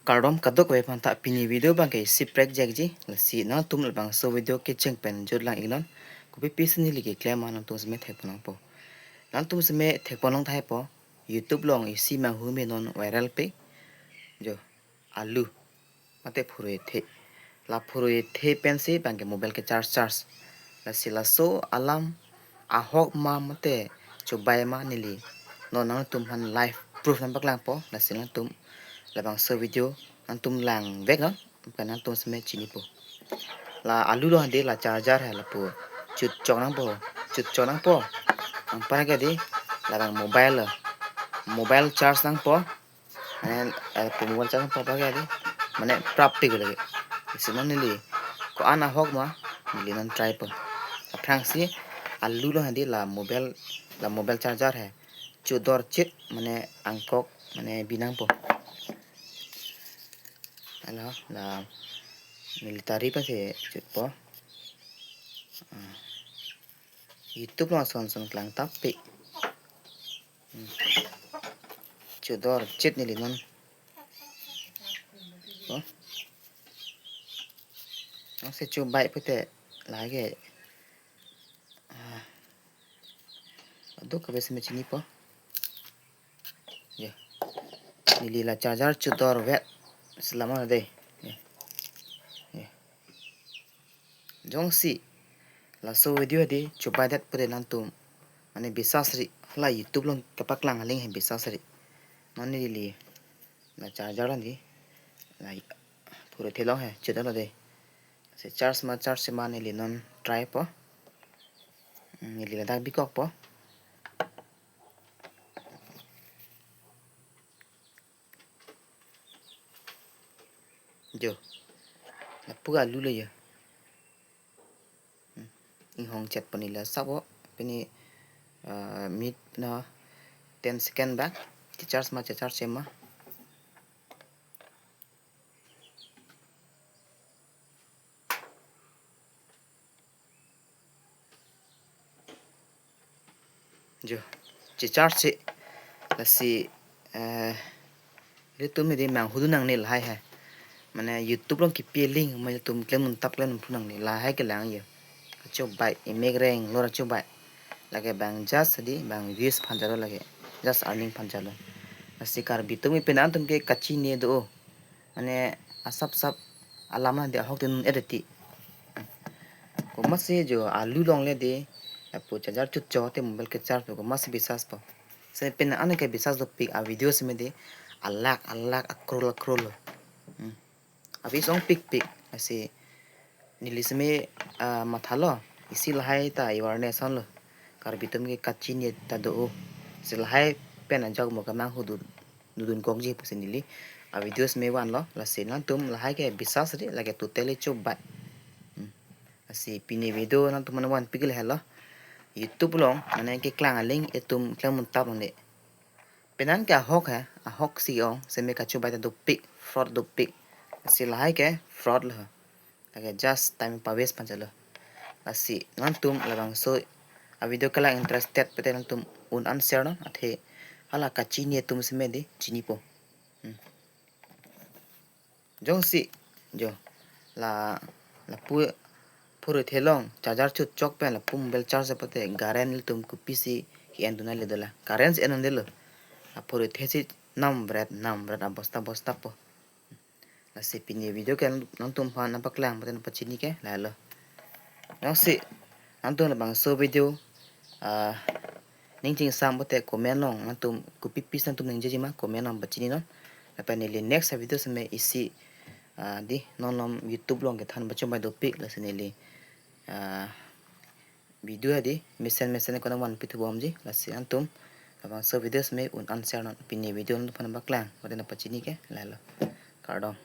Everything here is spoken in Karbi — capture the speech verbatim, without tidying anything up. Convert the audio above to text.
Kardom kadokave aphan ta, pini video abangke isi prekjekji. Lasi nangtum labangso video kecheng pen jut lang iknon. Kopi pisi neli keklem ma nangtum seme thekpon nangpo. Nangtum seme thekpon nang tahai po. YouTube along isi manghu me non viral pe. Jo, alu mate phurui the. La phurui the pensi abangke mobile kecharge charge. Lasi laso alam ahok ma mate chobai ma neli non nangtum aphan live proof nangpaklangpo. Lasi nangtum labangso video nangtum langvek non, pen nangtum seme chinipo. La alu along hadi la charger hai lapu chutchok nangpo, chutchok nangpo. Anparke di labang mobile lo, mobile charge nangpo. Mane, eh, pu mobile charge nangpo, anparke di mane prap pik lagi. Isi non neli ko-an ahok ma neli non try po. Aphrangsi alu along hadi la mobile, la mobile charger hai chudor chit mane angkok mane bi nangpo. Alo, la military pensi chutpo. Ah. YouTube along ason ason klang tap pe. Hmm. Chudor chit neli non. Oh. Nang se chobai pute lake. Ah. Aduk kabe seme chinipo. Ya. Neli la charger chudor vet. Selama dei. Ya. Ya. Jongsi laso video hadi chobaidet pute nangtum mane bisas ri, hala YouTube along kepaklang aling hai bisas ri. Non neli la charger along di, la phurui the along hai chudor lo dei. Se charge ma charge ma neli non try po. Neli ladak bikokpo. Jo. Lapu alu lo jo. Hmm. Inghong chet pani la sabo. Pini, ah, minute na ten second bak. Charge ma charge ma. Jo, checharge che. Lasi, eh, ilitum hadi manghu dun nangne lahai hai. Mane YouTube along kipi link ma ilitum klemdun tap klemdun nangne lahai kelang jo. Kachobai, imek reng lo ra chobai. Lake bang just di, bang views aphan chalo lake. Just earning aphan chalo. Lasi Karbi atum ipin an atum ke kachini do. Mane asap sap alam na dia ahok tin edit. Komatsi jo alu along le di, lapu charger chutchok te mobile kecharge po, komatsi bisas po. Se pen an ke bisas dopik, a video seme di alakh alakh, akror akror lo. Hmm. Avi song pikpik, lasi neli seme, ah, mathalo, isi lahai ta awareness lo. Karbi atum ke kachini ta do. Se lahai pen ajok mo kemanghu dun, dun kok ji pusi neli a video seme vanlo, lasi nangtum lahai ke bisas ri, lake totally chobai. Hmm. Lasi pini video nangtum aphan vanpik lahelo. YouTube along mane keklang aling itum klemdun tap nangne. Pen an ke ahok hai, ahok si ong, seme kachobai ta dopik, fraud dopik. Lasi lahai ke fraud lo. Lake just time pa waste aphan chalo. Lasi nangtum labangso a video kelang interested pute nangtum un an share non, athe hala kachini atum seme di chinipo. Hmm. Jongsi jo la, lapu phurui the along charger chutchok pen lapu mobile charge pute current ilitum kopisi ke-en dun nangji dola. Current si en un detlo. La phurui the si nam bret nam bret abosta bosta po. Lasi pini video ke nangtum aphan nangpaklang pute nangpachini ke lahelo. Jongsi nangtum labangso video, ah, ning chingsam pute comment along nangtum kopi pisi nangtum ningjeji ma comment along pachini non. Lapen neli next video seme isi, ah, di non along YouTube along kethan pachombai dopik, lasi neli, ah, video hadi mesen mesen ko nangvanpi thu bomji. Lasi nangtum labangso video seme un an share non, pini video nangtum aphan nangpaklang pute nangpachini ke lahelo. Kardom.